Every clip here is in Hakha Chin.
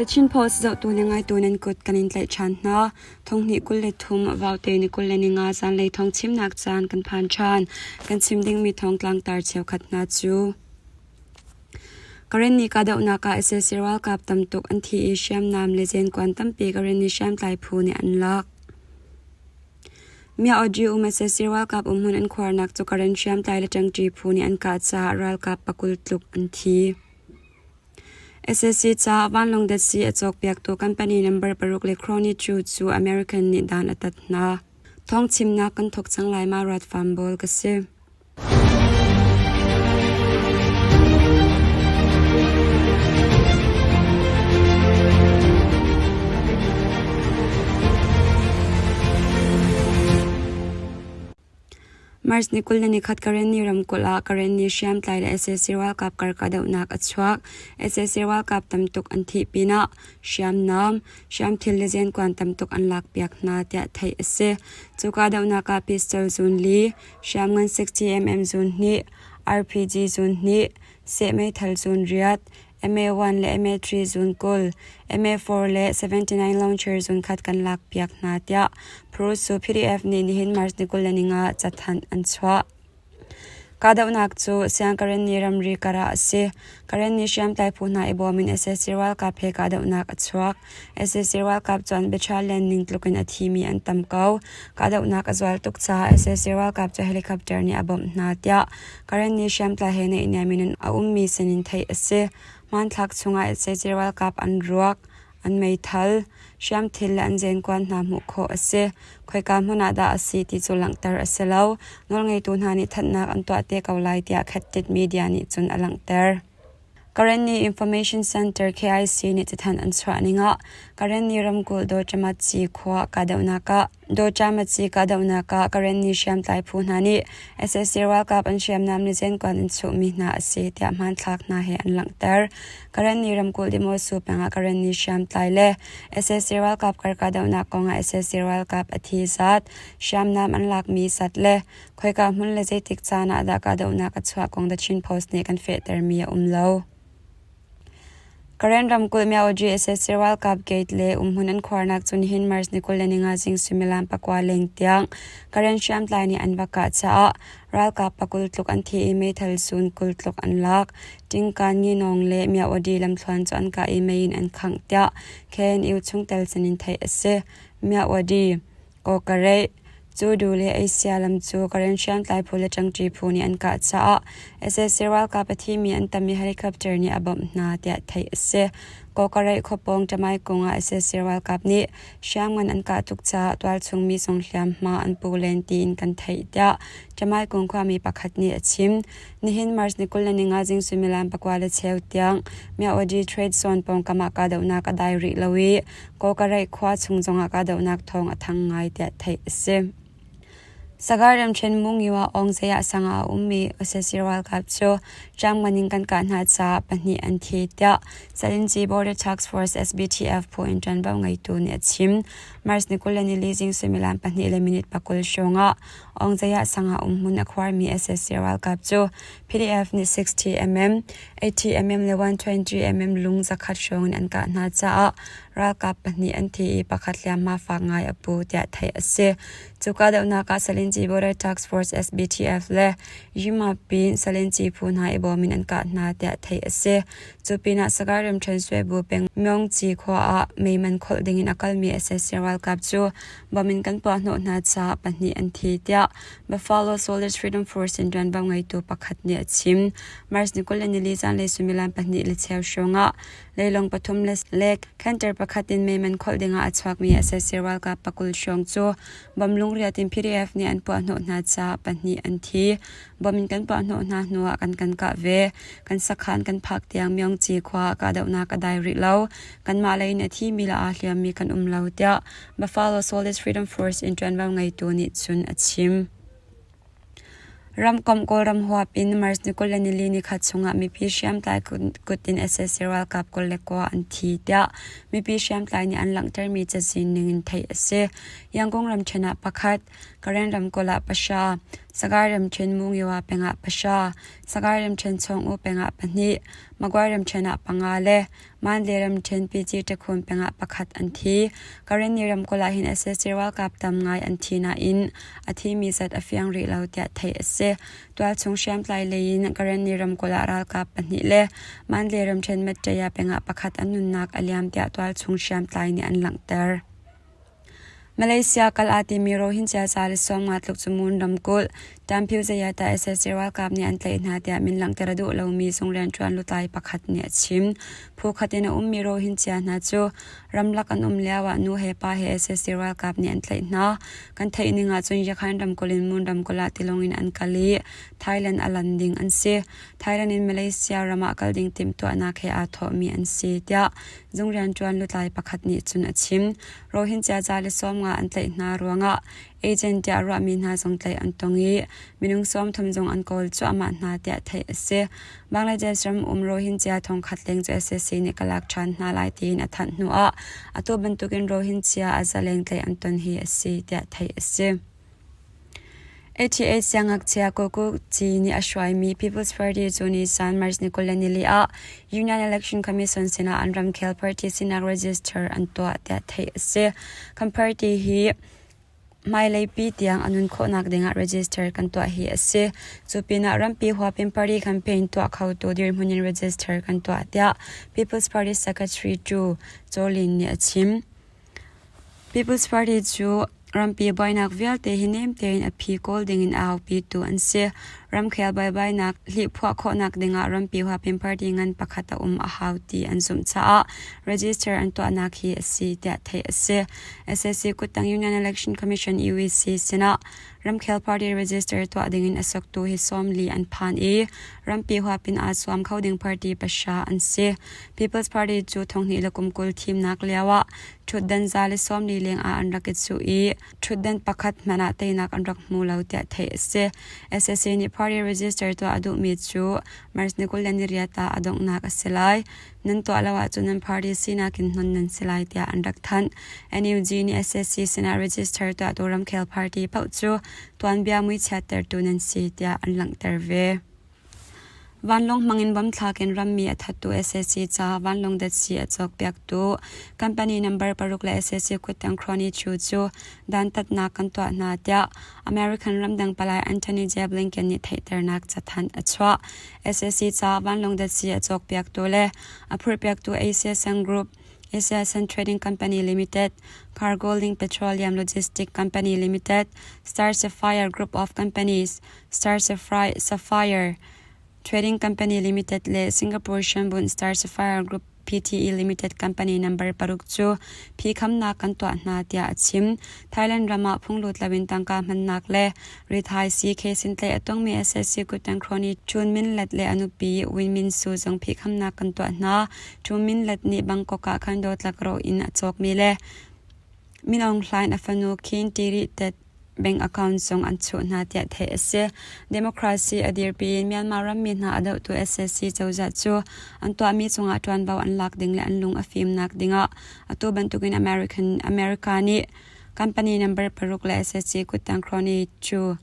The Chin Post zohtu le ngaitu nan kut kan in tlaih ṭhan hna. Thonghnih 23 Vaute ni 25 zanlei thawngchimnak caan kan phan ṭhan. Kan chim dingmi thawngtlang tar cheukhat hna cu Karenni kahdohnak ah sac ralkap tam tuk an thi i hriamnam le zenkuan tampi Karenni hriamtlai phu nih an lak. Myaoji um sac ralkap umhmun an khuarnak cu Karen hriamtlai le ṭangṭi phu nih an kah caah ralkap pakul tluk an thi. Sac caah vanlawng datsi a cawkpiaktu company number paruk le Crony Chu cu American nih dan a tat hna. Thawngchimnak kan thawk cang lai ma ruat fam bawl ka si. March ni 21 Karenni ramkulh ah Karenni hriamtlai le sac ralkap kar kahdohnak a chuak. Sac ralkap tamtuk an thih pinah hriamnam, hriamthil le zenkuan tamtuk an lakpiak hna tiah theih a si. Cu kahdohnak ah pistol zun li, hriamngan 60mm zun hnih, RPG zun hnih, seh meithal zun riat, MA1 le MA3 zun 20, MA4 le 79 launcher zun khat kan lakpiak hna tiah Prusu PDF nih nihin March ni 25 cathanh an chuah. Kahdohnak cu Siangkarenni ramri kar ah a si. Karenni hriamtlai phu hna i bawm in sac ralkap he kahdohnak a chuak. Sac ralkap cu an battalion ning tluk in a thimi an tam ko. Kahdohnak a zual tuk caah sac ralkap cu helicopter nih a bawmh hna tiah Karenni hriamtlai he naihniam in a ummi sinin theih a si. Hmanthlak chungah sac ralkap an ruak, an meithal, hriamthil le an zenkuan hna hmuh khawh a si. Khoika hmun ah dah a si ti cu langhter a si lo. Nawlngeitu hna nih thanhnak an tuah te ko lai tiah Khat Media nih cun a langhter. Karenni Information Center KIC nih cathanh an chuah ning ah Karenni ramkulh Dawchamatsi khua kahdohnak ah Dawchamatsi kahdohnak ah Karenni hriamtlai phu hna nih sac ralkap an hriamnam le zenkuan an chuhmi hna a si tiah hmanthlak hna he an langhter. Karenni ramkulh Dimosu peng ah Karenni hriamtlai le sac ralkap kar kahdohnak kong ah sac ralkap a thi zat, hriamnam an lakmi zat le Khoika hmun le zeitik caan ah dah kahdohnak a chuah kong The Chin Post nih kan fehtermi a um lo. Karen ramkulh Myaoji sac ralkap gate le umhmun an khuarnak cu nihin March ni 25 zing suimilam pakua leng tiang Karen hriamtlai nih an va kah caah ralkap pakul tluk an thi i meithal sun 20 tluk an lak. Tingkan Nginawng le Myaoji lamthluan cu an kah i mei in an khangh tiah KNU chungtel sinin theih a si. Myaoji Kawkareih, Cudu le Asia lam cu Karen hriamtlai phu le ṭangṭi phu nih an kah caah sac ralkap a thimi an tam i helicopter nih a bawmh hna tiah theih a si. Kawkareih khuapawng Ṭamai kung ah sac ralkap nih hriamngan an kah tuk caah tualchung mi zong hliamhma an pu len tiin kan theih tiah Ṭamai kung khuami pakhat nih a chim. Nihin March ni 25 zing suimilam pakua le cheu tiang Myawaddy Trade Zone pawngkam ah kahdohnak a dai rih lo i Kawkareih khua chung zongah kahdohnak thawng a thang ngai tiah theih a si. Sagar ramṭhen Mungyu ah Awngzei sang ah a ummi sac ralkap cu ṭamngan in kan kah hna caah pahnih an thi tiah Salinci Border Task Force SBTF phu in ṭuanvo ngeitu nih a chim. March ni 24 zing suimilam pahnih le minute pakul hrawng ah Awngzei sang ah umhmun a khuarmi sac ralkap cu PDF nih 60mm, 80mm le 120mm lung zakhat hrawng in an kah hna caah ralkap pahnih an thi i pakhat hliamhma fak ngai a pu tiah theih a si. Cu kahdohnak ah Salinci Border Task Force SBTF le Yimapin Salinci phu hna i bawm in an kah hna tiah theih a si. Cu pinah Sagaing ramṭhen Suebu peng Myongci khua ah meiman kholh ding in a kalmi sac ralkap cu bom in kan puahhnawh hna caah pahnih an thi tiah Buffalo Soldiers Freedom Force in ṭuanvo ngeitu pakhat nih a chim. March ni 24 zanlei suimilam pahnih le cheu hrawngah leilawng pathum le canter pakhat in meiman kholh dingah a chuakmi sac ralkap pakul hrawng cu bom lungriat in PDF nih an puahhnawh hna caah pahnih an thi. Bom in kan puahhnawh hna hnuah kan kan kah ve. Kan sakhan kan phak tiang Myongci khua ah kahdohnak a dai rih lo. Kanmah lei in a thimi le aa hliammi kan um lo tiah Buffalo Soldiers Freedom Force in ṭuanvo ngeitu nih cun a chim. Ramkomh Kawlram huap in March ni 24 nikhat chungah mipi hriamtlai kut in sac ralkap 29 an thi tiah mipi hriamtlai nih an langhtermi cazin ningin theih a si. Yangon ramṭhen ah pakhat, Karen ramkulh ah pahra, Sagaing ramṭhen Mungyiwa peng ah pahra, Sagaing ramṭhen Chawngu peng ah pahnih, Magway ramṭhen ah panga le Mandalay ramṭhen Pyi Takhun peng ah pakhat an thi. Karenni ramkulh ah hin sac ralkap tam ngai an thi nain a thimi zat a fiang rih lo tiah theih a si. Tualchung hriamtlai lei in Karenni ramkulh ah ralkap pahnih le Mandalay ramṭhen Mattaya peng ah pakhat an nunnak a liam tiah tualchung hriamtlai nih an langhter. Malaysia kal aa timi Rohingya ca le 50 tluk cu Mon ramkulh Tamphiu Zayata sac ralkap nih an tlaih hna tiah min langhter a duh lomi zung rianṭuan lutlai pakhat nih a chim. Phu khat in a ummi Rohingya hna cu ramlak an um lioah nu he pa he sac ralkap nih an tlaih hna. Kan theih ning ahcun Yakhain ramkulh in Mon ramkulh ah tilawng in an kal i Thailand a lan ding an si. Thailand in Malaysia ram ah kal ding timhtuahnak he aa thawhmi an si, tiah zung rianṭuan lutlai pakhat nih cun a chim. Rohingya ca le 50 an tlaih hna ruangah agent tiah ruahmi hna zong tlaih an tong i minung 30 zong an kawl cuahmah hna tiah theih a si. Bangladesh ram um Rohingya thongkhat leng cu sac nih ka lak ṭhan hna lai tiin a thanh hnuah atu bantukin Rohingya a za leng tlaih an ton hi a si tiah theih a si. ATA siangngakchia Kawku Ci nih a hruaimi People's Party cu nisan March ni 24 ah Union Election Commission sinah an ramkhel party sinak register an tuah tiah theih a si. Kan party hi hmailei pi tiang a nun khawhnak dingah register kan tuah hi a si. Cu pinah rampi huapin party campaign tuah khotu dirhmun in register kan tuah tiah People's Party Secretary Tu Chaw Lin nih a chim. People's Party cu rampi buainak vialte hi nem tein a phi kawl dingin a aupitu an si. Ramkhel buaibainak hlihphuah khawhnak dingah rampi huapin party ngan pakhat a um a hau ti an zumh caah register an tuahnak hi a si tiah theih a si. SAC kuttang Union Election Commission UEC sinah ramkhel party register tuah dingin a soktu hi 40 an phan i rampi huapin aa zuam kho ding party pahra an si. People's Party cu thonghnih le kum 20 thimnak lioah ṭhutdan 140 leng ah an rak i cuh i ṭhutdan pakhat hmanh ah teinak an rak hmu lo tiah theih a si. SAC nih party register tuah a duhmi cu March ni 28 ah a donghnak a si lai. Nan tuah lo ahcun nan party sinak in hnon nan si lai tiah an rak thanh. NUG nih SAC sinah register tuahtu ramkhel party paoh cu tuanbia muichiattertu nan si tiah an langhter ve. Vanlawng hmangin bomthlak in rammi a thattu sac caah vanlawng datsi a cawkpiaktu company number paruk le sac kuttang Crony Chu cu dantatnak kan tuah hna tiah American ramdang palai Antony J. Blinken nih theihternak cathanh a chuah. Sac caah vanlawng datsi a cawkpiaktu le a phurhpiaktu AsiaSun Group, AsiaSun Trading Company Limited, Cargo Link Petroleum Logistic Company Limited, Star Sapphire Group of Companies, Star Sapphire Trading Company Limited le Singapore Shanbun Star Sapphire Group Pte Limited Company number paruk cu phikhamnak kan tuah hna tiah a chim. Thailand ram ah phunglut loin tangka hmannak le rithai sii case in tlaih a tongmi SSC kuttang crony Chun Min Lat le a nupi Win Min Su zong phikhamnak kan tuah hna. Chun Min Lat nih Bangkok ah khan dawtlak ro in a cawkmi le Min Aung Hlaing a fanu Khin Tiri Tet bank account zong an chuh hna tiah theih a si. Democracy a dirpi in Myanmar rammi hna a dohtu sac cozah cu an tuahmi cungah ṭuanvo an lak ding le an lung a fimnak dingah atu bantukin American America nih company number paruk le sac kuttang crony cu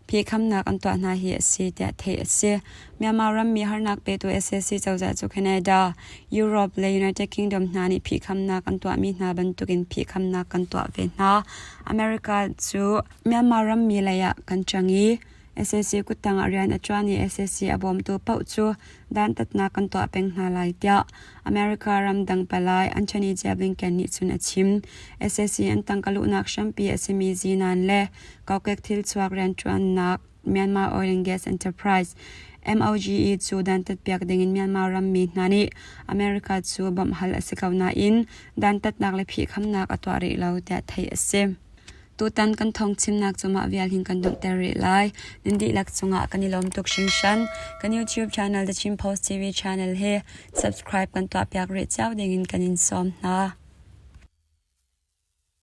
phihkhamnak an tuah hna hi a si tiah theih a si. Myanmar rammi harnak petu sac cozah cu Canada, Europe le United Kingdom hna nih phihkhamnak an tuahmi hna bantukin phihkhamnak kan tuah ve hna. America cu Myanmar rammi lei ah kan ṭang i sac kuttang ah rian a ṭuan i sac a bawmtu paoh cu dantatnak kan tuah peng hna lai tiah America ramdang palai Antony J. Blinken nih cun a chim. Sac an tangka luhnak hrampi a simi zinan le kokek thilchuak rianṭuannak Myanmar Oil and Gas Enterprise MOGE cu dantatpiak dingin Myanmar rammi hna nih America cu bawmh hal a si ko nain dantatnak le phihkhamnak a tuah rih lo tiah theih a si. Tutan kan thawngchimnak cu mah vial hin kan donghter rih lai. Nan dihlak cungah kan i lawm tuk hringhran. Kan YouTube channel The Chin Post TV channel hi subscribe kan tuahpiak rih cio dingin kan in sawm hna.